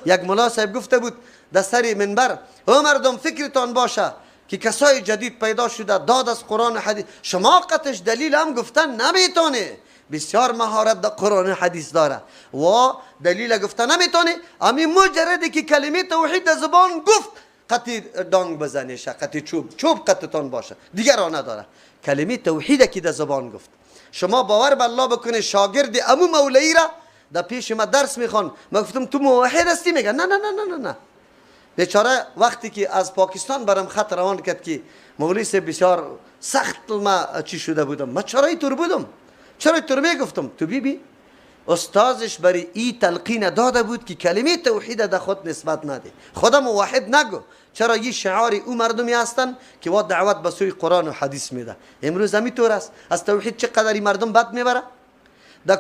یک ملا صاحب گفته بود در سر منبر: او مردم، فکرتان باشه که کسای جدید پیدا شده، داد از قرآن و حدیث، شما قطش دلیل هم گفتن نمیتونه، بسیار مهارت در قرآن و حدیث داره و دلیل گفته نمیتونه. امی مجردی که کلمه توحید در زبان گفت، قطی دانگ بزنیشه، قطی چوب، چوب قطتان باشه، دیگر را نداره. کلمه توحید که در زبان گفت، شما باور به الله بکنه، شاگرد امو مولوی را در پیش ما درس میخوان. ما گفتم تو موحد هستی؟ میگه نه نه نه نه نه نه. بیچاره وقتی که از پاکستان برم خط روان کرد که مولوی صاحب، بسیار سخت ما چی شده بودم، ما چرا اینطور بودم، چرا اینطور میگفتم. تو بی استازش برای ای تلقین داده بود که کلمه توحید در خود نسبت نده، خدا موحد نگو. چرا؟ یه شعار او مردمی هستن که وا دعوت به سوی قرآن و حدیث میده. امروز همینطور است. از توحید چقدر مردم بد میبره در